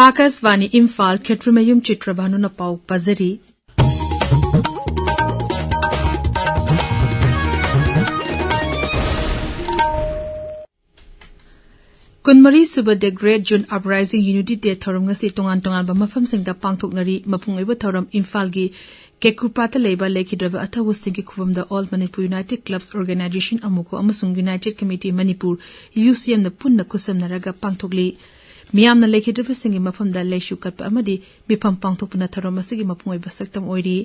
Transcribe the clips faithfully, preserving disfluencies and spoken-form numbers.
ꯑꯥꯀꯥꯁꯕꯥꯅꯤ ꯏꯝꯐꯥꯜ, ꯈꯦꯇ꯭ꯔꯤꯃꯌꯨꯝ ꯆꯤꯇ꯭ꯔꯕꯥꯅꯨꯅ ꯄꯥꯎ ꯄꯥꯖꯔꯤ꯫ ꯀꯨꯟꯃꯔꯤ ꯁꯨꯕ The Great June Uprising Unity Day ꯊꯧꯔꯝ ꯉꯁꯤ ꯇꯣꯉꯥꯟ ꯇꯣꯉꯥꯟꯕ ꯃꯐꯝꯁꯤꯡꯗ ꯄꯥꯡꯊꯣꯛꯅꯔꯤ꯫ ꯃꯄꯨꯡ ꯑꯣꯏꯕ ꯊꯧꯔꯝ ꯏꯝꯐꯥꯜꯒꯤ ꯀꯦꯀꯨꯄꯥꯠꯇ ꯂꯩꯕ ꯂꯩꯈꯤꯗ꯭ꯔꯕ ꯑꯊꯧꯕꯁꯤꯡꯒꯤ ꯈꯨꯕꯝꯗ All Manipur United Clubs Organization, ꯑꯃꯨꯀꯣ, ꯑꯃꯁꯨꯡ United Committee Manipur, ꯌꯨ ꯁꯤ ꯑꯦꯝꯅ ꯄꯨꯟꯅ ꯈꯨꯠꯁꯝꯅꯔꯒ ꯄꯥꯡꯊꯣꯛꯂꯤ꯫ ꯃꯤꯌꯥꯝꯅ ꯂꯩꯈꯤꯗ꯭ꯔꯕꯁꯤꯡꯒꯤ ꯃꯐꯝꯗ ꯂꯩꯁꯨ ꯀꯠꯄ ꯑꯃꯗꯤ ꯃꯤꯐꯝ ꯄꯥꯡꯊꯣꯛꯄꯅ ꯊꯧꯔꯝ ꯑꯁꯤꯒꯤ ꯃꯄꯨꯡ ꯑꯣꯏꯕ ꯁꯛꯇꯝ ꯑꯣꯏꯔꯤ꯫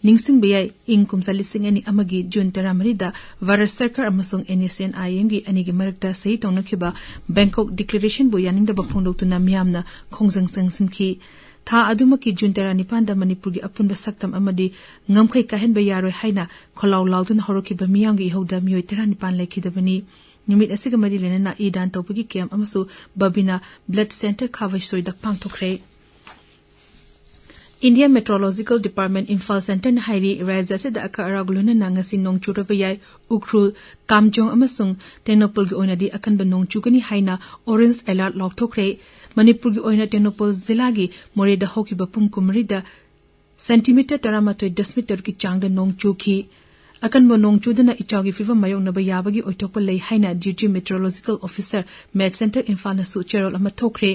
ꯅꯤꯡꯁꯤꯡꯕ ꯌꯥꯏ, ꯏꯪ ꯀꯨꯝꯖꯥ ꯂꯤꯁꯤꯡ ꯑꯅꯤ ꯑꯃꯒꯤ ꯖꯨꯟ ꯇꯔꯥꯃꯔꯤꯗ ꯚꯥꯔꯠ ꯁꯔꯀꯥꯔ ꯑꯃꯁꯨꯡ NSCN-IM-ꯒꯤ ꯑꯅꯤꯒꯤ ꯃꯔꯛꯇ ꯁꯍꯤ ꯇꯧꯅꯈꯤꯕ Bangkok Declaration-ꯕꯨ ꯌꯥꯅꯤꯡꯗꯕ ꯐꯣꯡꯗꯣꯛꯇꯨꯅ ꯃꯤꯌꯥꯝꯅ ꯈꯣꯡꯖꯪ ꯆꯪꯁꯤꯟꯈꯤ꯫ ꯊꯥ ꯑꯗꯨꯃꯛꯀꯤ ꯖꯨꯟ ꯇꯔꯥꯅꯤꯄꯥꯟꯗ ꯃꯅꯤꯄꯨꯔꯒꯤ ꯑꯄꯨꯟꯕ ꯁꯛꯇꯝ ꯑꯃꯗꯤ ꯉꯝꯈꯩ ꯀꯥꯏꯍꯟꯕ ꯌꯥꯔꯣꯏ ꯍꯥꯏꯅ ꯈꯣꯜꯂꯥꯎ ꯂꯥꯎꯗꯨꯅ ꯍꯧꯔꯛꯈꯤꯕ ꯃꯤꯌꯥꯝꯒꯤ ꯏꯍꯧꯗ ꯃꯤꯑꯣꯏ ꯇꯔꯥꯅꯤꯄꯥꯟ ꯂꯩꯈꯤꯗꯕꯅꯤ꯫ ꯅꯨꯃꯤꯠ ꯑꯁꯤꯒ ꯃꯔꯤ ꯂꯩꯅꯅ ꯏ ꯗꯥꯟ ꯇꯧꯕꯒꯤ ꯀꯦꯝꯞ ꯑꯃꯁꯨ ꯕꯕꯤꯅꯥ ꯕ꯭ꯂꯗ ꯁꯦꯟꯇꯔ ꯈꯥꯕꯩꯁꯣꯏꯗ ꯄꯥꯡꯊꯣꯛꯈ꯭ꯔꯦ꯫ Indian Meteorological Department ꯏꯝꯐꯥꯜ ꯁꯦꯟꯇꯔꯅ ꯍꯥꯏꯔꯤ, ꯔꯥꯖ꯭ꯌ ꯑꯁꯤꯗ ꯑꯀꯥ ꯑꯔꯥꯛ ꯂꯣꯏꯅꯅ ꯉꯁꯤ ꯅꯣꯡ ꯆꯨꯔꯕ ꯌꯥꯏ꯫ ꯎꯈ꯭ꯔꯨꯜ, ꯀꯥꯝꯖꯣꯡ ꯑꯃꯁꯨꯡ ꯇꯦꯡꯅꯧꯄꯜꯒꯤ ꯑꯣꯏꯅꯗꯤ ꯑꯀꯟꯕ ꯅꯣꯡ ꯆꯨꯒꯅꯤ ꯍꯥꯏꯅ orange alert ꯂꯥꯎꯊꯣꯛꯈ꯭ꯔꯦ꯫ ꯃꯅꯤꯄꯨꯔꯒꯤ ꯑꯣꯏꯅ ꯇꯦꯡꯅꯧꯄꯜ ꯖꯤꯂꯥꯒꯤ ꯃꯣꯔꯦꯗ ꯍꯧꯈꯤꯕ ꯄꯨꯡ ꯀꯨꯟꯃꯔꯤꯗ ꯁꯦꯟꯇꯤꯃꯤꯇꯔ ꯇꯔꯥꯃꯥꯊꯣꯏ ꯗꯁꯃꯤꯛ ꯇꯔꯨꯛꯀꯤ ꯆꯥꯡꯗ ꯅꯣꯡ ꯆꯨꯈꯤ꯫ ꯑꯀꯟꯕ ꯅꯣꯡ ꯆꯨꯗꯨꯅ ꯏꯆꯥꯎꯒꯤ ꯐꯤꯚꯝ ꯃꯥꯌꯣꯛꯅꯕ ꯌꯥꯕꯒꯤ ꯑꯣꯏꯊꯣꯛꯄ ꯂꯩ ꯍꯥꯏꯅ Duty Meteorological Officer, Met Center ꯏꯝꯐꯥꯜꯅꯁꯨ ꯆꯦꯔꯣꯜ ꯑꯃ ꯊꯣꯛꯈ꯭ꯔꯦ꯫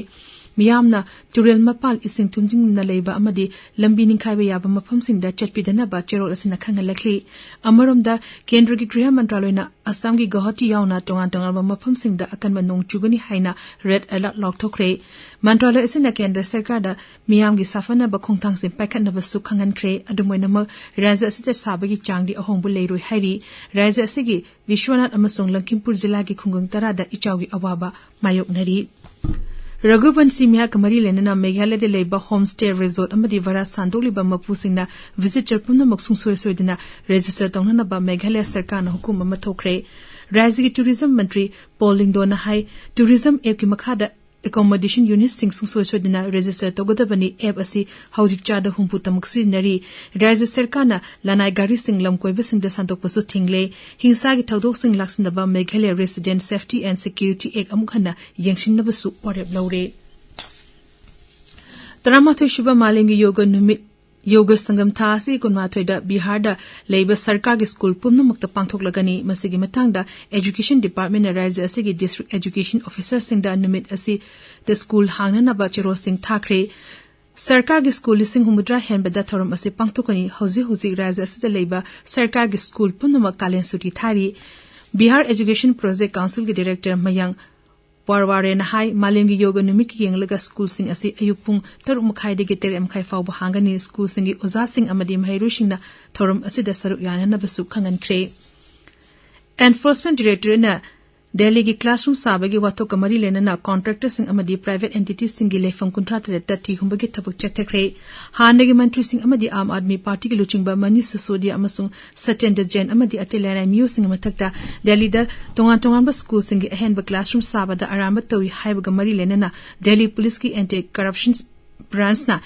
ꯃꯤꯌꯥꯝꯅ ꯇꯨꯔꯦꯜ ꯃꯄꯥꯜ, ꯏꯁꯤꯡ ꯊꯨꯝꯖꯤꯟꯗꯨꯅ ꯂꯩꯕ ꯑꯃꯗꯤ ꯂꯝꯕꯤ ꯅꯤꯡꯈꯥꯏꯕ ꯌꯥꯕ ꯃꯐꯝꯁꯤꯡꯗ ꯆꯠꯄꯤꯗꯅꯕ ꯆꯦꯔꯣꯜ ꯑꯁꯤꯅ ꯈꯪꯍꯜꯂꯛꯂꯤ꯫ ꯑꯃꯔꯣꯝꯗ, ꯀꯦꯟꯗ꯭ꯔꯒꯤ ꯒ꯭ꯔꯤꯍ ꯃꯟꯇ꯭ꯔꯥꯂꯣꯏꯅ ꯑꯁꯥꯝꯒꯤ ꯒꯧꯍꯥꯇꯤ ꯌꯥꯎꯅ ꯇꯣꯉꯥꯟ ꯇꯣꯉꯥꯟꯕ ꯃꯐꯝꯁꯤꯡꯗ ꯑꯀꯟꯕ ꯅꯣꯡ ꯆꯨꯒꯅꯤ ꯍꯥꯏꯅ ꯔꯦꯗ ꯑꯦꯂꯔꯠ ꯂꯥꯎꯊꯣꯛꯈ꯭ꯔꯦ꯫ ꯃꯟꯇ꯭ꯔꯥꯂꯣꯏ ꯑꯁꯤꯅ ꯀꯦꯟꯗ꯭ꯔ ꯁꯔꯀꯥꯔꯗ ꯃꯤꯌꯥꯝꯒꯤ ꯁꯥꯐꯅꯕ ꯈꯣꯡꯊꯥꯡꯁꯤꯡ ꯄꯥꯏꯈꯠꯅꯕꯁꯨ ꯈꯪꯍꯟꯈ꯭ꯔꯦ꯫ ꯑꯗꯨꯝ ꯑꯣꯏꯅꯃꯛ, ꯔꯥꯖ꯭ꯌ ꯑꯁꯤꯗ ꯁꯥꯕꯒꯤ ꯆꯥꯡꯗꯤ ꯑꯍꯣꯡꯕ ꯂꯩꯔꯣꯏ ꯍꯥꯏꯔꯤ꯫ ꯔꯥꯖ꯭ꯌ ꯑꯁꯤꯒꯤ ꯕꯤꯁ꯭ꯋꯅꯥꯊ ꯑꯃꯁꯨꯡ ꯂꯪꯈꯤꯝꯄꯨꯔ ꯖꯤꯂꯥꯒꯤ ꯈꯨꯡꯒꯪ ꯇꯔꯥꯗ ꯏꯆꯥꯎꯒꯤ ꯑꯋꯥꯕ ꯃꯥꯌꯣꯛꯅꯔꯤ꯫ ꯔꯘꯨꯕꯟꯁꯤ ꯃꯤꯍꯥꯠꯀ ꯃꯔꯤ ꯂꯩꯅꯅ ꯃꯦꯘꯥꯂꯌꯗ ꯂꯩꯕ ꯍꯣꯝ ꯁ꯭ꯇꯦ, ꯔꯤꯖꯣꯔꯠ ꯑꯃꯗꯤ ꯚꯔꯥ ꯁꯥꯟꯗꯣꯛꯂꯤꯕ ꯃꯄꯨꯁꯤꯡꯅ ꯚꯤꯖꯤꯇꯔ ꯄꯨꯝꯅꯃꯛ ꯁꯨꯡꯁꯣꯏ ꯁꯣꯏꯗꯅ ꯔꯦꯖꯤꯁꯇꯔ ꯇꯧꯅꯅꯕ ꯃꯦꯘꯥꯂꯌ ꯁꯔꯀꯥꯔꯅ ꯍꯨꯀꯨꯝ ꯑꯃ ꯊꯣꯛꯈ꯭ꯔꯦ꯫ ꯔꯥꯖ꯭ꯌꯒꯤ ꯇꯨꯔꯤꯖꯝ ꯃꯟꯇ꯭ꯔꯤ ꯄꯣꯜ ꯂꯤꯡꯗꯣꯅ ꯍꯥꯏ, ꯇꯨꯔꯤꯖꯝ ꯑꯦꯞꯀꯤ ꯃꯈꯥꯗ ꯑꯦꯀꯣꯃꯣꯗꯦꯁꯟ ꯌꯨꯅꯤꯠꯁꯤꯡ ꯁꯨꯡꯁꯣꯏ ꯁꯣꯏꯗꯅ ꯔꯦꯖꯤꯁꯇꯔ ꯇꯧꯒꯗꯕꯅꯤ꯫ ꯑꯦꯞ ꯑꯁꯤ ꯍꯧꯖꯤꯛ ꯆꯥꯗ ꯍꯨꯝꯐꯨ ꯇꯃꯛ ꯁꯤꯖꯤꯟꯅꯔꯤ꯫ ꯔꯥꯖ꯭ꯌ ꯁꯔꯀꯥꯔꯅ ꯂꯅꯥꯏ ꯒꯥꯔꯤꯁꯤꯡ ꯂꯝ ꯀꯣꯏꯕꯁꯤꯡꯗ ꯁꯥꯟꯗꯣꯛꯄꯁꯨ ꯊꯤꯡꯂꯦ꯫ ꯍꯤꯡꯁꯥꯒꯤ ꯊꯧꯗꯣꯛꯁꯤꯡ ꯂꯥꯛꯁꯤꯟꯅꯕ Meghalaya Resident Safety and Security Act ꯑꯃꯨꯛ ꯍꯟꯅ ꯌꯦꯡꯁꯤꯟꯅꯕꯁꯨ ꯋꯥꯔꯦꯞ ꯂꯧꯔꯦ꯫ ꯇꯔꯥꯃꯥꯊꯣꯏ ꯁꯨꯕ ꯃꯥꯂꯦꯝꯒꯤ ꯌꯣꯒ ꯅꯨꯃꯤꯠ, ꯌꯣꯒ ꯁꯪꯒꯝ ꯊꯥ ꯑꯁꯤ ꯀꯨꯟꯃꯥꯊꯣꯏꯗ ꯕꯤꯍꯥꯔꯗ ꯂꯩꯕ ꯁꯔꯀꯥꯔꯒꯤ ꯁ꯭ꯀꯨꯜ ꯄꯨꯝꯅꯃꯛꯇ ꯄꯥꯡꯊꯣꯛꯂꯒꯅꯤ꯫ ꯃꯁꯤꯒꯤ ꯃꯇꯥꯡꯗ Education Departmentꯅ ꯔꯥꯖ꯭ꯌ ꯑꯁꯤꯒꯤ District Education Officerꯁꯤꯡꯗ ꯅꯨꯃꯤꯠ ꯑꯁꯤꯗ ꯁ꯭ꯀꯨꯜ ꯍꯥꯡꯅꯅꯕ ꯆꯦꯔꯣꯜꯁꯤꯡ ꯊꯥꯈ꯭ꯔꯦ꯫ ꯁꯔꯀꯥꯔꯒꯤ ꯁ꯭ꯀꯨꯜ ꯂꯤꯁꯤꯡ ꯍꯨꯝꯐꯨꯇꯔꯥ ꯍꯦꯟꯕꯗ ꯊꯧꯔꯝ ꯑꯁꯤ ꯄꯥꯡꯊꯣꯛꯀꯅꯤ꯫ ꯍꯧꯖꯤꯛ ꯍꯧꯖꯤꯛ ꯔꯥꯖ꯭ꯌ ꯑꯁꯤꯗ ꯂꯩꯕ ꯁꯔꯀꯥꯔꯒꯤ ꯁ꯭ꯀꯨꯜ ꯄꯨꯝꯅꯃꯛ ꯀꯥꯂꯦꯟ ꯁꯨꯇꯤ ꯊꯥꯔꯤ꯫ ꯕꯤꯍꯥꯔ Education Project Councilꯒꯤ Director ꯃꯌꯥꯡ ꯄꯥꯔꯋꯥꯔꯦꯅ ꯍꯥꯏ, ꯃꯥꯂꯦꯝꯒꯤ ꯌꯣꯒ ꯅꯨꯃꯤꯠꯀꯤ ꯌꯦꯡꯂꯒ ꯁ꯭ꯀꯨꯜꯁꯤꯡ ꯑꯁꯤ ꯑꯌꯨꯛ ꯄꯨꯡ ꯇꯔꯨꯛ ꯃꯈꯥꯏꯗꯒꯤ ꯇꯔꯦꯠ ꯃꯈꯥꯏ ꯐꯥꯎꯕ ꯍꯥꯡꯒꯅꯤ꯫ ꯁ꯭ꯀꯨꯜꯁꯤꯡꯒꯤ ꯑꯣꯖꯥꯁꯤꯡ ꯑꯃꯗꯤ ꯃꯍꯩꯔꯣꯏꯁꯤꯡꯅ ꯊꯧꯔꯝ ꯑꯁꯤꯗ ꯁꯔꯨꯛ ꯌꯥꯅꯅꯕꯁꯨ ꯈꯪꯍꯟꯈ꯭ꯔꯦ꯫ Enforcement Directorateꯅ ꯗꯦꯜꯂꯤꯒꯤ classroom ꯁꯥꯕꯒꯤ ꯋꯥꯊꯣꯛꯀ ꯃꯔꯤ ꯂꯩꯅꯅ contractorꯁꯤꯡ ꯑꯃꯗꯤ private entityꯁꯤꯡꯒꯤ ꯂꯩꯐꯝ ꯀꯨꯟꯊ꯭ꯔꯥ ꯇꯔꯦꯠꯇ ꯊꯤ ꯍꯨꯝꯕꯒꯤ ꯊꯕꯛ ꯆꯠꯊꯈ꯭ꯔꯦ꯫ ꯍꯥꯟꯅꯒꯤ ꯃꯟꯇ꯭ꯔꯤꯁꯤꯡ ꯑꯃꯗꯤ ꯑꯥꯝ ꯑꯥꯗꯃꯤ ꯄꯥꯔꯇꯤꯒꯤ ꯂꯨꯆꯤꯡꯕ ꯃꯅꯤꯁ ꯁꯤꯁꯣꯗꯤꯌꯥ ꯑꯃꯁꯨꯡ ꯁꯇ꯭ꯌꯦꯟꯗ꯭ꯔ ꯖꯦꯟ ꯑꯃꯗꯤ ꯑꯇꯩ ꯂꯅꯥꯏ ꯃꯤꯑꯣꯏꯁꯤꯡꯒꯤ ꯃꯊꯛꯇ ꯗꯦꯜꯂꯤꯗ ꯇꯣꯉꯥꯟ ꯇꯣꯉꯥꯟꯕ ꯁ꯭ꯀꯨꯜꯁꯤꯡꯒꯤ ꯑꯍꯦꯟꯕ classroom ꯁꯥꯕꯗ ꯑꯔꯥꯟꯕ ꯇꯧꯏ ꯍꯥꯏꯕꯒ ꯃꯔꯤ ꯂꯩꯅꯅ ꯗꯦꯜꯂꯤ ꯄꯨꯂꯤꯁꯀꯤ Anti Corruption Branchꯅ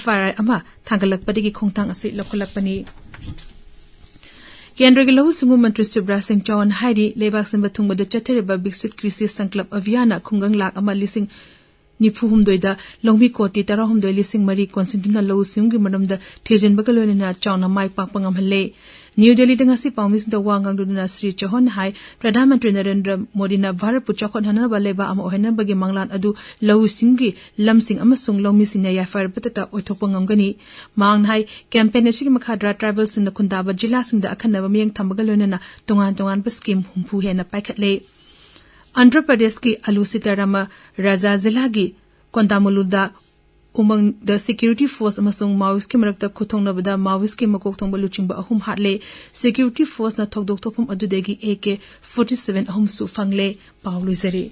F I R ꯑꯃ ꯊꯥꯡꯒꯠꯂꯛꯄꯗꯒꯤ ꯈꯣꯡꯊꯥꯡ ꯑꯁꯤ ꯂꯧꯈꯠꯂꯛꯄꯅꯤ꯫ ꯀꯦꯟꯗ꯭ꯔꯒꯤ ꯂꯧꯎ ꯁꯤꯡꯎ ꯃꯟꯇ꯭ꯔꯤ ꯁꯤꯕꯔꯥꯖ ꯁꯤꯡ ꯆꯧꯍꯥꯟ ꯍꯥꯏꯔꯤ, ꯂꯩꯕꯥꯛ ꯁꯤꯟꯕ ꯊꯨꯡꯕꯗ ꯆꯠꯊꯔꯤꯕ ꯕꯤꯛꯁꯤꯠ ꯀ꯭ꯔꯤꯁꯤ ꯁꯪꯀꯜꯞ ꯑꯚꯤꯌꯥꯟꯅ ꯈꯨꯡꯒꯪ ꯂꯥꯈ ꯑꯃ ꯂꯤꯁꯤꯡ ꯅꯤꯐꯨ ꯍꯨꯝꯗꯣꯏꯗ ꯂꯧꯃꯤ ꯀꯣꯇꯤ ꯇꯔꯥꯍꯨꯝꯗꯣꯏ ꯂꯤꯁꯤꯡ ꯃꯔꯤ ꯀꯣꯟꯁꯤꯟꯗꯨꯅ ꯂꯧꯎ ꯁꯤꯡꯎꯒꯤ ꯃꯔꯝꯗ ꯊꯤꯖꯤꯟꯕꯒ ꯂꯣꯏꯅꯅ ꯆꯥꯎꯅ ꯃꯥꯏ ꯄꯥꯛꯄ ꯉꯝꯍꯜꯂꯦ꯫ ꯅ꯭ꯌꯨ ꯗꯦꯜꯂꯤꯗ ꯉꯁꯤ ꯄꯥꯎꯃꯤꯁꯤꯡꯗ ꯋꯥ ꯉꯥꯡꯗꯨꯅ ꯁ꯭ꯔꯤ ꯆꯧꯍꯥꯟꯅ ꯍꯥꯏ, ꯄ꯭ꯔꯙꯥꯟ ꯃꯟꯇ꯭ꯔꯤ ꯅꯔꯦꯟꯗ꯭ꯔ ꯃꯣꯗꯤꯅ ꯚꯥꯔꯠꯄꯨ ꯆꯥꯎꯈꯠꯍꯟꯅꯕ ꯂꯩꯕꯥꯛ ꯑꯃ ꯑꯣꯏꯍꯟꯅꯕꯒꯤ ꯃꯪꯂꯥꯟ ꯑꯗꯨ ꯂꯧꯎ ꯁꯤꯡꯎꯒꯤ ꯂꯝꯁꯤꯡ ꯑꯃꯁꯨꯡ ꯂꯧꯃꯤꯁꯤꯡꯅ ꯌꯥꯏꯐꯔꯕꯇꯇ ꯑꯣꯏꯊꯣꯛꯄ ꯉꯝꯒꯅꯤ꯫ ꯃꯍꯥꯛꯅ ꯍꯥꯏ, campaign ꯑꯁꯤꯒꯤ ꯃꯈꯥꯗ tribalꯁꯤꯡꯅ ꯈꯨꯟꯗꯥꯕ ꯖꯤꯂꯥꯁꯤꯡꯗ ꯑꯈꯟꯅꯕ ꯃꯤꯠꯌꯦꯡ ꯊꯝꯕꯒ ꯂꯣꯏꯅꯅ ꯇꯣꯉꯥꯟ ꯇꯣꯉꯥꯟꯕ scheme ꯍꯨꯝꯐꯨ ꯍꯦꯟꯅ ꯄꯥꯏꯈꯠꯂꯦ꯫ ꯑꯟꯙ꯭ꯔ ꯄ꯭ꯔꯗꯦꯁꯀꯤ ꯑꯂꯨ ꯁꯤꯇꯥꯔꯥꯃ ꯔꯥꯖꯥ ꯖꯤꯂꯥꯒꯤ ꯀꯣꯟꯗꯥꯃꯨꯂꯨꯗ ꯎꯃꯪꯗ security force ꯑꯃꯁꯨꯡ Maoistꯀꯤ ꯃꯔꯛꯇ ꯈꯨꯠꯊꯣꯛꯅꯕꯗ Maoistꯀꯤ ꯃꯀꯣꯛ ꯊꯣꯡꯕ ꯂꯨꯆꯤꯡꯕ ꯑꯍꯨꯝ ꯍꯥꯠꯂꯦ꯫ Security forceꯅ ꯊꯧꯗꯣꯛ ꯊꯣꯛꯐꯝ ꯑꯗꯨꯗꯒꯤ A K forty seven ꯑꯍꯨꯝꯁꯨ ꯐꯪꯂꯦ꯫ ꯄꯥꯎ ꯂꯣꯏꯖꯔꯦ꯫